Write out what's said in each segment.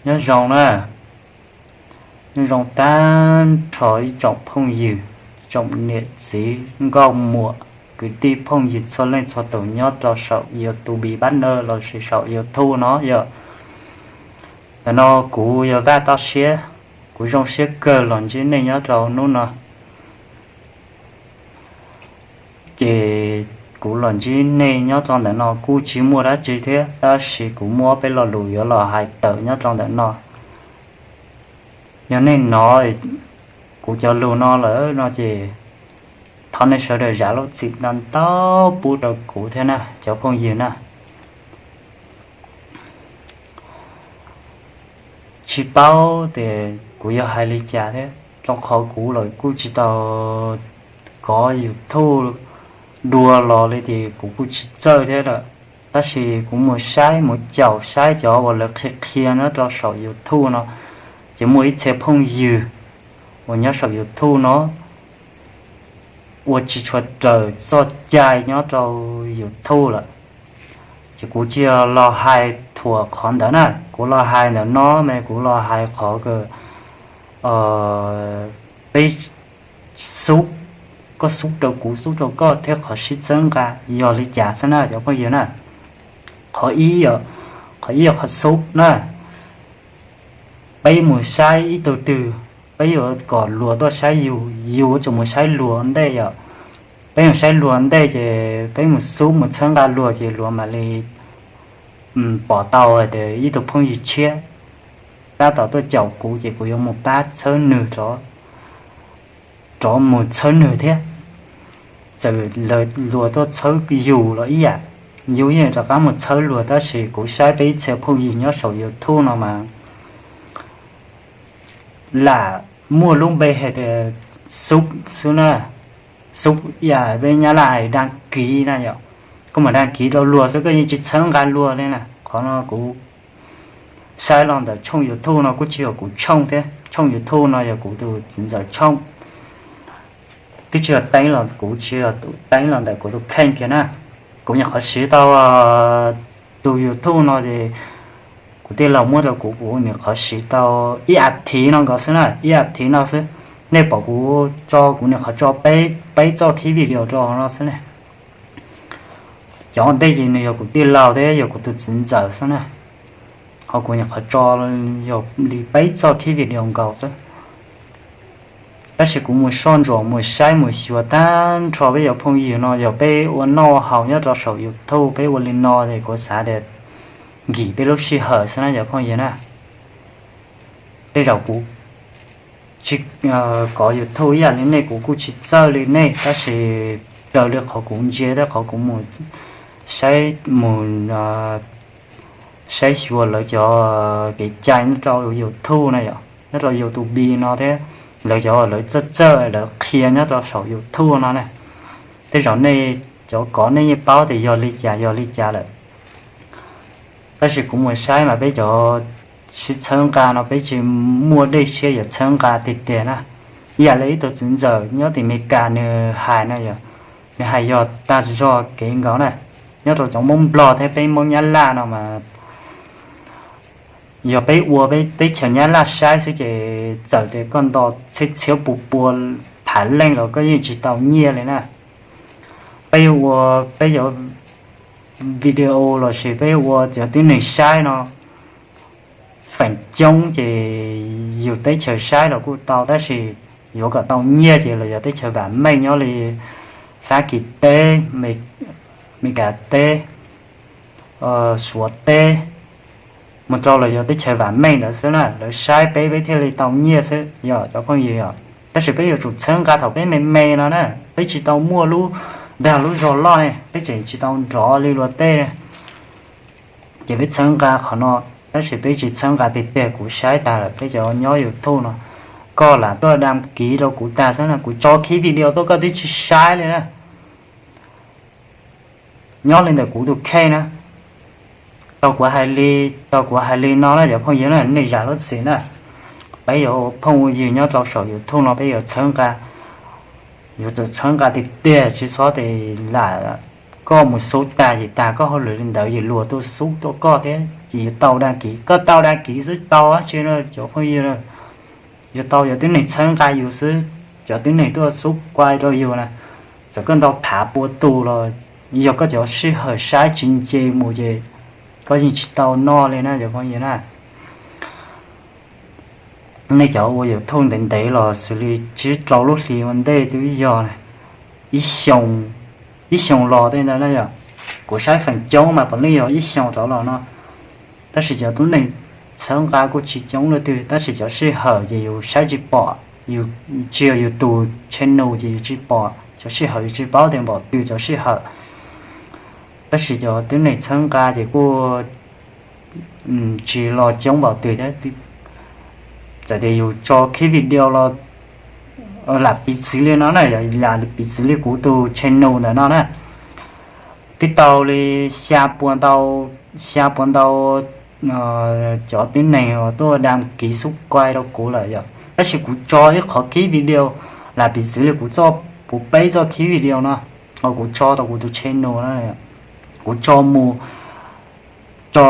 Nyob zoo na, nyob zoo tag nrho ib tsoom phooj ywg, tsoom niam txiv nkauj muam, kwv tij phooj ywg txhua leej txhua tus nyob rau saum YouTube Big Brother lossis saum YouTube no yog. Ntawm no kuv yog Vaj Toj Siab, kuv zoo siab kawg los ntsib nej nyob rau hnub no. Ces kuv los ntsib nej nyob rau ntawm no kuj tsis muaj dab tsi thiab, tab sis kuv muaj ob peb lo lus yuav los hais tawm nyob rau ntawm no. Yog nej hnov kuv cov lus no lawm no ces thov nej sawv daws zam lub txim ntau ntau pub rau kuv thiab na cov phooj ywg na. Tsis paub tias kuv yuav hais li cas thiab, rau qhov kuv los kuj tsis tau kov YouTube dua los li ces kuv kuj tsis txawj thiab lawm. Tab sis kuv mus saib mus caum saib cov uas lawv qhia qhia nyob rau saum YouTube no, ces muaj ib txhia phooj ywg uas nyob saum YouTube no ua tsis tshua raws txoj cai nyob rau YouTube lawm. Ces kuv tsis yog los hais thuam qhov ntawd na, kuv los hais ntawm no mas kuv los hais qhov peb xub, koj xub rau kuv xub rau koj thiab qhov sib txhawb nqa yog li cas xwb na cov phooj ywg na. Qhov ib, qhov ib yog qhov xub na, peb mus saib ib tug twg, peb yuav kom luag tuaj saib yus, yus yuav tsum mus saib luag ntej yom. Peb mus saib luag ntej ces peb mus xub mus txhawb nqa luag ces luag mam li pom tau hais tias ib tug phooj ywg tshiab tab tom tuaj caum kuv ces kuv yuav mus pab txhawb nws rov mus txhawb nws thiab. Txawm luag tuaj txhawb yus los ib yam, yus yeej rov qab mus txhawb luag, tab sis kuv saib peb ib txhia phooj ywg nyob saum YouTube no mas lam muaj lub npe hais tias xub xwb na, xub ib yam peb Nyab Laj hais daj kiv na yom. Koj mus daj kiv rau luag xwb koj yeej tsis txhawb nqa luag li na. Qhov no kuv saib los ntawm tshooj YouTube no kuj tsis yog kuv tshooj thiab, tshooj YouTube no yog kuv tus txiv ntxawm tshooj. Twb tsis yog teeb los kuv tsis yog tus teeb los ntawm kuv tus kheej kiag na. Kuv nyuam qhuav siv tau tus YouTube no ces kuv tij laug muab rau kuv, kuv nyuam qhuav siv tau ib as thiv no nkaus xwb na, ib as thiv no xwb. Nej pom kuv tso, kuv nyuam qhuav tso peb txoj khib video rau no xwb ne. Cov ntej ces nws yog kuv tij laug thiab yog kuv tus txiv ntxawm xwb na. Ho kuv nyuam qhuav tso yog li peb txoj khib video nkaus xwb. Tab sis kuv mus soj ntsuam mus saib mus xyuas tag nrho peb cov phooj ywg no yog peb ua noj haus nyob rau saum YouTube peb ua li no ces kuv xav tias nkim peb lub sij hawm xwb na cov phooj ywg na. Tej zaum kuv tsis kov YouTube ib yam li nej, kuv kuj tsis txawj li nej, tab sis raws li qhov kuv ntsia thiab qhov kuv mus saib mus saib xyuas lawv cov kev cai nyob rau YouTube na yom, nyob rau YouTube no thiab lawv cov lawv txawj txawj lawv qhia nyob rau saum YouTube no na. Tej zaum nej cov kov nej yeej paub tias yog li cas yog li cas lawm. Tab sis kuv mus saib mas peb cov sib txhawb nqa no peb tsis muaj dej siab yuav txhawb nqa tiag tiag na. Ib yam li ib tug txiv ntxawm nyob tim Meskas nws hais no yog, nws hais yog tag zog kev nkaus na. Nyob rau cov Hmoob Nplog thiab peb Hmoob Nyab Laj no mas yog peb ua peb teb chaws Nyab Laj saib xwb ces txawm tias koj nto txhiab txhiab pua pua phav leej los koj yeej tsis tau nyiaj li na. Peb ua peb cov video lossis peb ua cov tib neeg saib no feem coob ces yus teb chaws saib los kuj tau, tab sis yuav kom tau nyiaj ces los yog teb chaws vam meej nyob li Fab Kis teb, Meskas teb, Suav teb, mus rau los yog teb chaws vam meej ntawd xwb na, lawv saib peb peb thiaj li tau nyiaj xwb yog cov phooj ywg os. Tab sis peb yuav tsum txhawb nqa thaum peb me me no na, peb tsis tau muaj lub dag lub zog loj ne, peb tseem tsis tau nrov li luag tej. Ces peb txhawb nqa qhov no, tab sis peb tsis txhawb nqa tiag tiag, kuv saib tag lawm peb cov nyob YouTube no, koj lam tuaj dam kiv rau kuv tag xwb na, kuv tso khib video tuaj koj twb tsis saib li na. Nyob li ntawm kuv tus kheej na, tau kuv hais li, tau kuv hais li no na cov phooj ywg na, nej zam lub txim na. Peb yuav ua phooj ua ywg nyob rau saum YouTube no peb yuav txhawb nqa, yuav tsum txhawb nqa tiag tiag tsis txhob tes lam koj mus xub tag ces tag koj hauj lwm li ntawd, ces luag tuaj xub tuaj koj thiab ces yuav tau dag kiv, koj tau dag kiv xwb tau dab tsi no cov phooj ywg. Yuav tau cov tib neeg txhawb nqa yus xwb, cov tib neeg tuaj xub kuai rau yus na. Txawm koj ntau phav pua tus los yog koj cov sij hawm saib tsis nce mus ces koj yeej tsis tau noj li na cov phooj ywg na. Nej cov ua YouTube ntev ntev los xws li tsib rau lub hlis ua ntej twb yog ib xyoo, ib xyoo los tej ntawd na yom. Kuv saib feem coob mas puav leej yog ib xyoo rov los no. Tab sis cov tib neeg txhawb nqa kuj tsis coob leej twg, tab sis cov sij hawm ces yus saib tsis pom, yus tsis yog yus tus channel ces yus tsis pom cov sij hawm, yus tsis paub tias npaum twg cov sij hawm. Tab sis cov tib neeg txhawb nqa ces kuj tsis los coob npaum twg thiab. Txawm tias yus tso khib video los lam piv txwv li no na, lam piv txwv li kuv tus channel ntawm no na, twb tau li xya puas ntau, xya puas ntau cov tib neeg uas tuaj dag kiv xub kuai rau kuv lawm yom. Tab sis kuv tso ib qhov khib video lam piv txwv li kuv txoj, kuv peb txoj khib video no, kuv tso rau kuv tus channel na, kuv tso mus, tso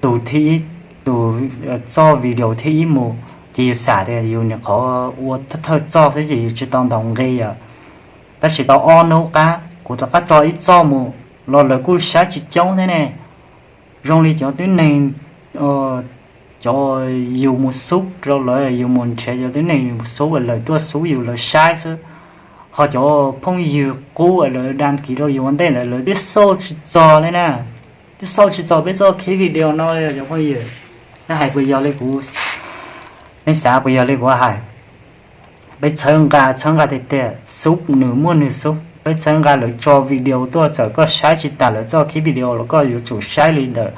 tus thib ib, tus, txoj video thib ib mus, ces yus xam tias yus nyuam qhuav ua thawj txoj xwb ces yus tsis tau ntaus nqi yom. Tab sis tau ob hnub qab kuv rov qab tso ib txoj mus los lawv kuj saib tsis coob thiab ne. Zoo li cov tib neeg, cov yus mus xub rau lawv, yus mus nrhiav cov tib neeg yus mus xub, lawv tuaj xub yus lawv saib xwb. Ho cov phooj ywg qub lawv dag kiv rau yus ua ntej ntawd lawv twb xauj tsis txog li na, twb xauj tsis txog peb txoj khib video no li cov phooj ywg. Nej hais puas yog li kuv, nej xav puas yog li kuv hais? Peb txhawb nqa, txhawb nqa tiag tiag, xub nws muaj nws xub, peb txhawb nqa lawv tso video tuaj, txawm koj saib tsis tas lawv txoj khib video los koj yuav tsum saib li ntawm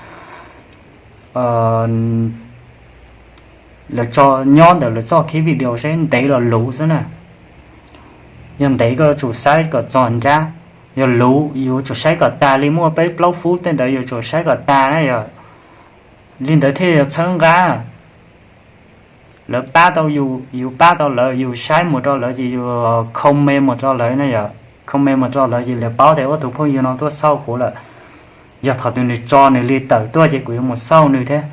lawv tso nyob ntawm lawv txoj khib video saib ntev los luv xwb na. Yog ntev koj yuav tsum saib kom txog nrab, yog luv yuav tsum saib kom tag li, muaj peb plaub fub tej ntawd yuav tsum saib kom tag na yom. Li ntawd thiaj yog txhawb nqa. Lawv pab tau yus, yus pab tau lawv, yus saib mus rau lawv ces yus comment mus rau lawv na yom, comment mus rau lawv ces lawv paub tias ua tus phooj ywg no tuaj xauj kuv lawm. Yog thaum twg nws tso nws li tawm tuaj ces kuv yuav mus xauj nws thiab.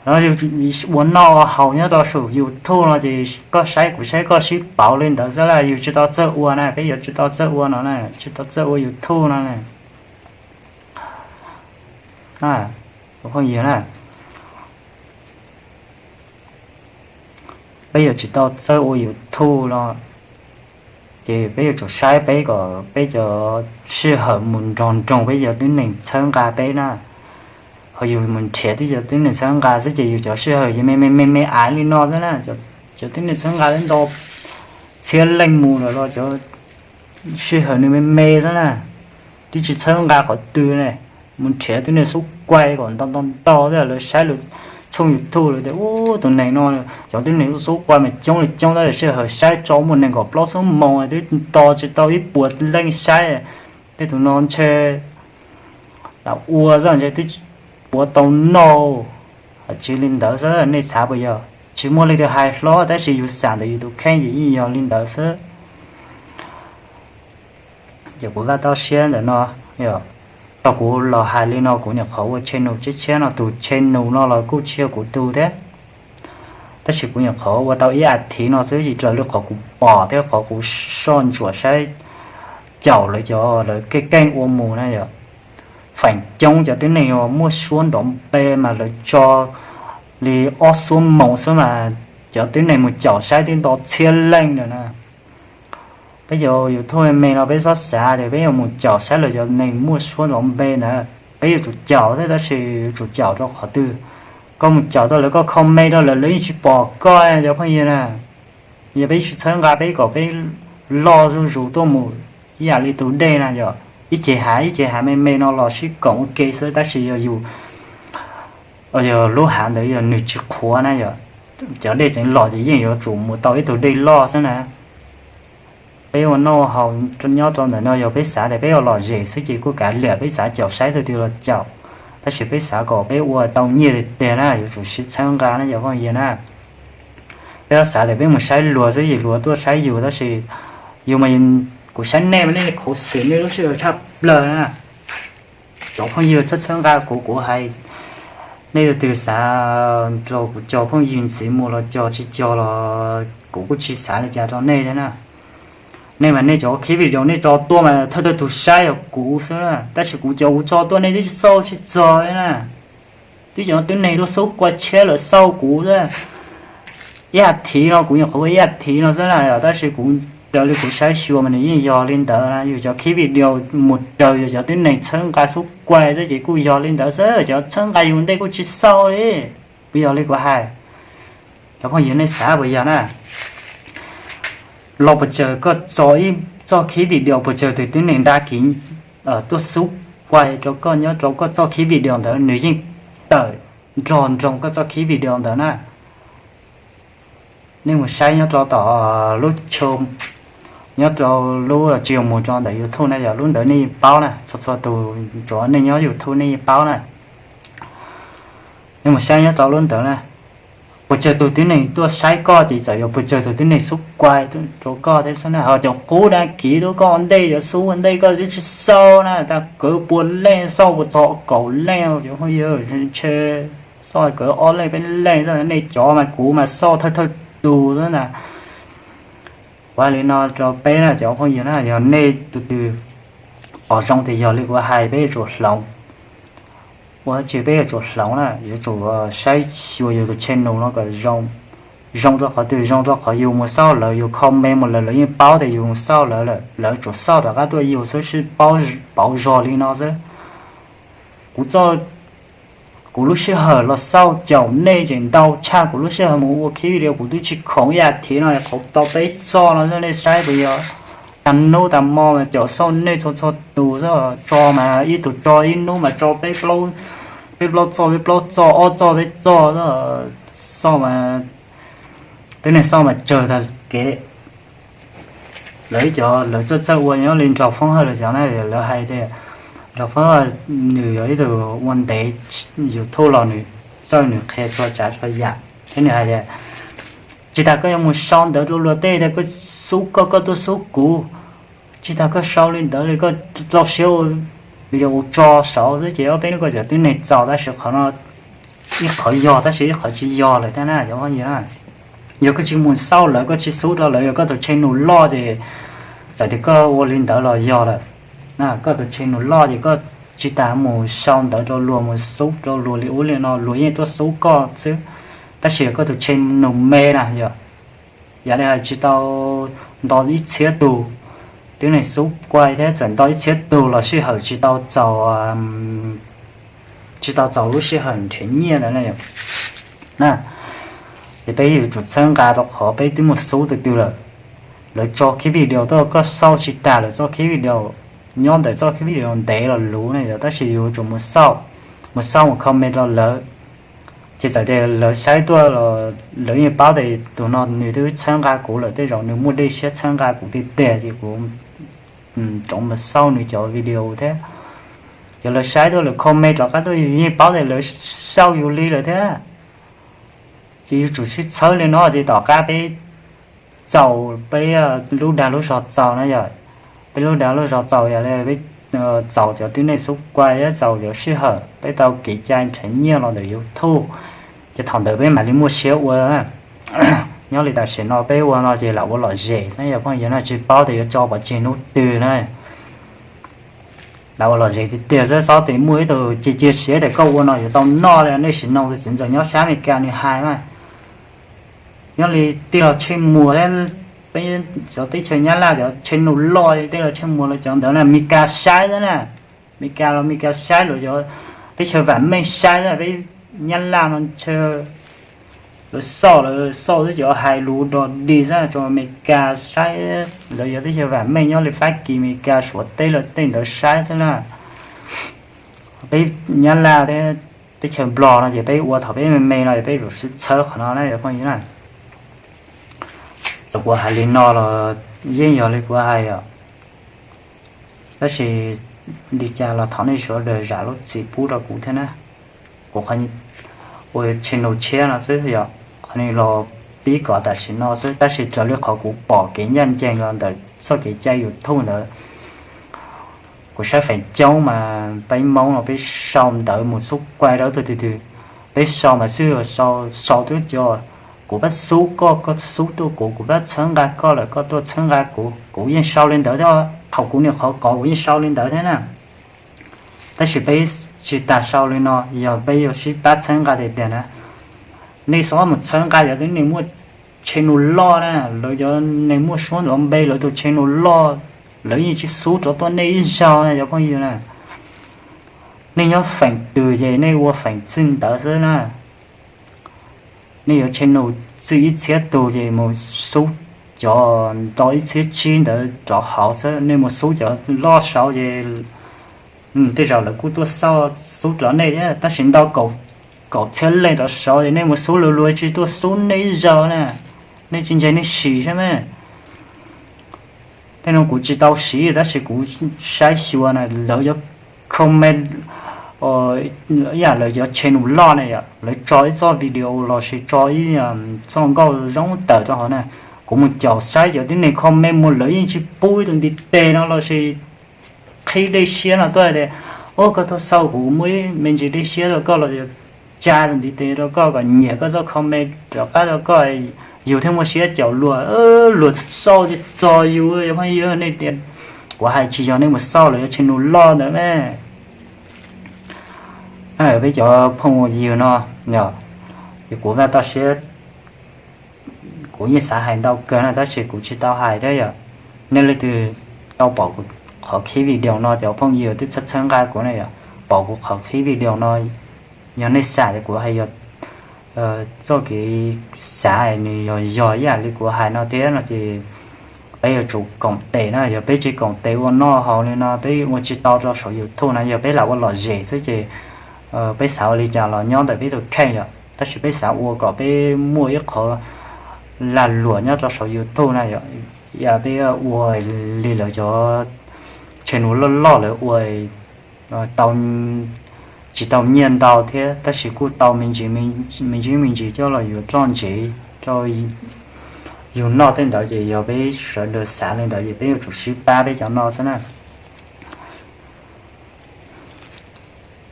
Ua noj ua haus nyob rau saum YouTube no ces koj saib kuv saib koj sib pauv li ntawd xwb, yus tsis tau txawj ua na, peb yuav tsis tau txawj ua no na, tsis tau txawj ua YouTube no na. Phooj ywg na, peb yuav tsis tau txawj ua YouTube no, ces peb yuav tsum saib peb kom peb cov sij hawm mus nrog nroog peb cov tib neeg txhawb nqa peb na. Ho yus mus nrhiav twb cov tib neeg txhawb nqa xwb ces yus cov sij hawm yeej me me me me aiv li no xwb na. Cov tib neeg txhawb nqa twb nto txhiab leej mus lawm los cov sij hawm nws me me xwb na, twb tsis txhawb nqa qhov twg ne. Mus nrhiav tib neeg xub kuai kom nto nto nto thiab lawv saib lawv tshooj YouTube lawv tias ub tus neeg no, cov tib neeg xub kuai mas coob li coob tab sis sij hawm saib tso muaj nees nkaum plaub xuab moos twb nto tsis tau ib puas leej saib. Tej tus no ntshe lam ua xwb ntshe twb puav tau noj. Tsis li ntawd xwb, nej xav puas yog? Tsis muaj leej twg hais hlob tab sis yus xam ntawm yus tus kheej ces yeej yog li ntawd xwb. Ces kuv vaj toj siab ntawm no, tau kuv los hais li no kuv nyuam qhuav ua channel tshiab tshiab no, tus channel no los kuj tsis yog kuv tus thiab. Tab sis kuv nyuam qhuav ua tau ib as thiv no xwb ces raws li qhov kuv pom thiab qhov kuv soj ntsuam saib caum lawv cov lawv keej keej ua mus na yom. Feem coob cov tib neeg uas muaj suab nrov npe mas lawv tso li ob xuab moos xwb mas cov tib neeg mus caum saib twb nto txhiab leej lawm na. Peb cov YouTube me me no peb txhob xav tias peb yuav mus caum saib lawv cov neeg muaj suab nrov npe ntawd, peb yuav tsum caum thiab tab sis yuav tsum caum rau qhov twg? Koj mus caum tau lawv, koj comment rau lawv, lawv yeej tsis pom koj cov phooj ywg na. Yog peb tsis txhawb nqa peb kom peb loj zuj zus tuaj mus ib yam li tus dej na yom, ib ce hav ib ce hav me me no los sib koom ua ke xwb tab sis yog yus, yog lub hav ntawd yog nws tsis qhuav na yom, cov dej tseem los ces yeej yuav tsum mus tau ib tug dej loj xwb na. Peb ua noj haus nyob rau ntawm no yog peb xav tias peb ua lom zem xwb ces kuj kav liam, peb xav caum saib tus twg los caum, tab sis peb xav kom peb ua tau nyiaj tiag tiag na yuav tsum sib txhawb nqa na cov phooj ywg na. Peb xav tias peb mus saib luag xwb ces luag tuaj saib yus tab sis yus mas Kuv saib nej mas nej khuv xim nej lub sij hawm tshaj plaws na. Cov phooj ywg txhawb txhawb nqa kuv, kuv hais nej tus twg xav nrog kuv cog phooj ywg ntxiv mus los cog tsis cog los kuv kuj tsis xav li cas rau nej thiab na. Nej mas nej cov khib video nej tso tuaj mas thawj thawj tus saib yog kuv xwb na, tab sis kuv cov kuv tso tuaj nej twb tsis xauj tsis txog li na. Twb cov tib neeg tuaj xub kuaj tshiab lawm xauj kuv xwb. Ib as thiv no kuv nyuam qhuav ua ib as thiv no xwb na, tab sis kuv raws li kuv saib xyuas mas nws yeej yog li ntawd na. Yus cov khib video mus raws yus cov tib neeg txhawb nqa xub kuaj xwb ces kuj yog li ntawd xwb, cov txhawb nqa yus ntej kuj tsis xauj li. Kuj yog li kuv hais, cov phooj ywg nej xav puas yog na? Los puas tsawg koj tso ib txoj khib video puas tsawg tus tib neeg nra kiv tuaj xub kuaj rau koj nyob rau koj txoj khib video ntawd nws yeej tawm nrog nroog koj txoj khib video ntawd na. Nej mus saib nyob rau tom lub tsho, nyob rau lub tsis yog mus rau ntawm YouTube na, yog lub ntawd nej yeej paub na, txhua txhua tus tsuav nej nyob YouTube nej yeej paub na. Nej mus saib nyob rau lub ntawd na, puas tsawg tus tib neeg tuaj saib koj ces txawm yog puas tsawg tus tib neeg xub kuaj rau koj thiab xwb na. Ho cov qub nra kiv tuaj koj ntej, cov xub ua ntej koj twb tsis xauj na, tag kawg pua leej xauj puas txog kaum leej cov phooj ywg, ntshe xauj kawg ob leej peb leej xwb, nej cov mas kuv mas xauj thawj thawj tus xwb na. Ua li no rau peb na cov phooj ywg na, yog nej tus twg pom zoo tias yog li kuv hais peb yuav tsum hloov. Ua tsis peb yuav tsum hloov na, yuav tsum saib xyuas yus tus channel no kom zoo, zoo rau qhov twg, zoo rau qhov yus mus xauj lawv, yus comment mus lawv, lawv yeej paub tias yus mus xauj lawv lawm, lawv tsuas xauj rov qab tuaj yus xwb, sib paub pauv zog li no xwb. Kuv txoj, kuv lub sij hawm los xauj caum nej ces ntau tshaj kuv lub sij hawm mus ua khib video, kuv twb tsis khoom ib as thiv no qhov tau peb txoj no nej saib puas yog. Tag hnub tag hmo mas caum xauj nej txhua txhua tus xwb, tso mas ib tug tso ib hnub mas tso peb plaub txoj, peb plaub txoj, ob txoj peb txoj xwb. Xauj mas tib neeg xauj mas tsawg tag kev. Lawv ib co lawv txawj txawj ua nyob li Nraug Foob Hawj lawv cov na, lawv hais tias Nraug Foob Hawj nws yog ib tug ua ntev YouTube los nws txawj nws qhia txhua tsav txhua yam thiab nws hais tias tsis tas koj yuav mus sau ntawv rau luag tej tias koj xub koj, koj tuaj xub kuv, tsis tas koj sau li ntawd li koj txaus siab ua video ua tso saud xwb ces ob peb hnub koj cov tib neeg txaus. Tab sis qhov no ib qhov yog tab sis ib qhov tsis yog lawm thiab na cov phooj ywg na. Yog koj tsis mus xauj lawv, koj tsis xub rau lawv, yog koj tus channel loj ces txawm tias koj ua li ntawd los yog lawm. Koj tus channel loj ces koj tsis tas mus sau ntawv rau luag, mus xub rau luag li ub li no, luag yeej tuaj xub koj xwb. Tab sis yog koj tus channel me na yog, yam li hais tsis tau nto ib txhiab tus tib neeg xub kuaj thiab txawm nto ib txhiab tus los sij hawm tsis tau txaus, tsis tau txaus lub sij hawm nrhiav nyiaj ntawd na. Ces peb yuav tsum txhawb nqa rau qhov peb twb mus xub tus twg lawm. Lawv tso khib video tuaj koj xauj tsis tas lawv txoj khib video, nyob ntawm txoj khib video ntev los luv ne yog, tab sis yus yuav tsum mus xauj, mus xauj mus comment rau lawv. Ces txawm tias lawv saib tuaj los lawv yeej paub tias tus no nws twb txhawb nqa kuv lawm, tej zaum nws muaj dej siab txhawb nqa kuv tiag tiag ces kuv tsoov mus xauj nws cov video thiab. Ces lawv saib tuaj lawv comment rov qab tuaj yus yeej paub tias lawv xauj yus li lawm thiab. Ces yuav tsum sib txhawb li no ces tom qab peb txaus peb lub dag lub zog txaus na yog, peb lub dag lub zog txaus yog li peb txaus cov tib neeg xub kuaj thiab txaus cov sij hawm peb tau kev cai nrhiav nyiaj los ntawm YouTube, ces thaum ntawd peb mam li muaj siab ua. Nyob li tam sim no peb ua no ces lam ua lom zem xwb, yog phooj ywg no tsis paub tias yuav tso pov tseg hnub twg na. Lam ua lom zem tiag tiag xwb, txhob tias muaj ib tug cia cia siab tias koj ua no yuav tau noj li nej sim noog tus txiv ntxawm nyob sab Amelikas nws hais mas. Nyob li tij laug Tsheej Muas thiab peb cov teb chaws Nyab Laj cov channel loj, tij laug Tsheej Muas lawv cov ntawd na Amelikas saib xwb na. Amelikas los Amelikas saib, lawv cov teb chaws vam meej saib xwb, peb Nyab Laj no ntshe lawv xauj, lawv xauj twb cov hais lus dog dig xwb, tso Amelikas saib. Lawv yog teb chaws vam meej nyob li Fab Kis, Amelikas, Suav teb lawv tej ntawd saib xwb na. Peb Nyab Laj thiab teb chaws Nplog no ces peb ua thaum peb me me no es peb yuav tsum sib txhawb qhov no na yog phooj ywg na. Txawm kuv hais li no los yeej yog li kuv hais os, tab sis li cas los thov nej sawv daws zam lub txim pub rau kuv thiab na. Kuv ua channel tshiab no xwb yog, qhov no los pib kov tam sim no xwb, tab sis raws li qhov kuv pom kev ncaj ncees los ntawm txoj kev cai YouTube ntawd, kuv saib feem coob mas peb Hmoob los peb sau ntawv mus xub kuai rau tus twg twg, peb sau mas xwb, sau twb co, kuv pab xub koj, koj xub tuaj kuv, kuv pab txhawb nqa koj lawm koj tuaj txhawb nqa kuv, kuv yeej sau li ntawd thiab, thaum kuv niam qhov kov kuv yeej sau li ntawd thiab na. Tab sis peb tsis tas sau li no, yog peb yuav sib pab txhawb nqa tiag tiag na, nej txhob mus txhawb nqa cov tib neeg muaj channel loj na, lawv cov neeg muaj suab ntawd npe lawv tus channel loj, lawv yeej tsis xub rov tuaj nej ib zaug na cov phooj ywg na. Nej nyob feem twg ces nej ua feem txwj ntawd xwb na. Nej yuav channel txwj ib txhiab tug ces mus xub cov nto ib txhiab tsib ntawd rov hauv xwb, nej mus xub cov loj saud ces tej zaum lawv kuj tuaj xauj xub rov nej thiab, tab sis ntau kaum txhiab leej rov saud ces nej mus xub luag luag tsis tuaj xub nej ib zaug na. Nej tsis ntse nej sim saib mas. Tej no kuv tsis tau siv tab sis kuv saib xyuas na, lawv cov comment, ib yam lawv cov channel loj na yom, lawv tso ib txoj video lossis tso ib txoj nkauj zoo tawm rau hauv na, kuv mus caum saib cov tib neeg comment mus lawv yeej tsis pub ib tug ntiv tes no lossis qhib dej siab no tuaj tias, ub, koj tuaj xauj kuv muaj ib me ntsis dej siab rau koj los tsa tus ntiv tes rau koj kom nyiam koj txoj comment rov qab rau koj, yus thiaj muaj siab caum luag, luag xauj tsis txog yus, yog phooj ywg nej tias kuv hais tsis yog nej mus xauj lawv yuav tsheej nus loj ntawd ne. Peb cov phooj ywg no, yog, ces kuv vaj toj siab, kuv yeej xav hais ntau kawg na tab sis kuv tsis tau hais thiab yom. Nej leej twg tau pom kuv qhov clip video no, cov phooj ywg twb txhawb txhawb nqa kuv na yom, pom kuv qhov clip video no, yog nej xav tias kuv hais yog txoj kev xav nws yog yog ib yam li kuv hais no thiab no ces peb yuav tsum koom tes na, yog peb tsis koom tes ua noj haus li no peb ua tsis tau rau saum YouTube na, yog peb lam ua lom zem xwb ces peb xav ua li cas los nyob ntawm peb tus kheej yom, tab sis peb xav ua kom peb muaj ib qhov lag luam nyob rau saum YouTube na yom, yog peb ua li lawv cov channel loj loj lawv ua tau, tsis tau nyiaj ntau thiab tab sis kuj tau me ntsis me ntsis me ntsis coj los yuav roj ntsev rau yus noj tej ntawd ces yog peb sawv daws xav li ntawd ces peb yuav tsum sib pab peb cov no xwb na.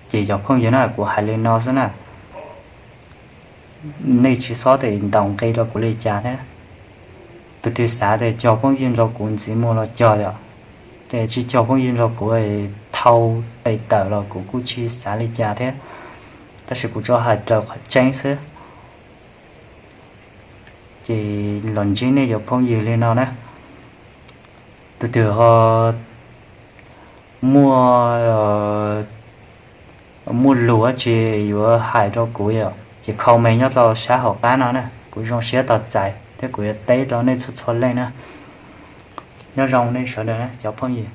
Ces cov phooj ywg na, kuv hais li no xwb na, nej tsis txhob tes ntaus nqi rau kuv li cas thiab. Tus twg xav tias cog phooj ywg nrog kuv ntxiv muag los cog yom, tes tsis cog phooj ywg nrog kuv thau tes tawm los kuv kuj tsis xav li cas thiab, tab sis kuv tsuas hais raws qhov tseeb xwb. Ces los ntsib nej cov phooj ywg li no na, tus twg ho muaj, muaj lus dab tsi yuav hais rau kuv yom, ces comment nyob rau sab hauv qab no na, kuv zoo siab tos txais thiab kuv yuav teb rau nej txhua txhua leej na. Nyob zoo nej sawv daws na cov phooj ywg.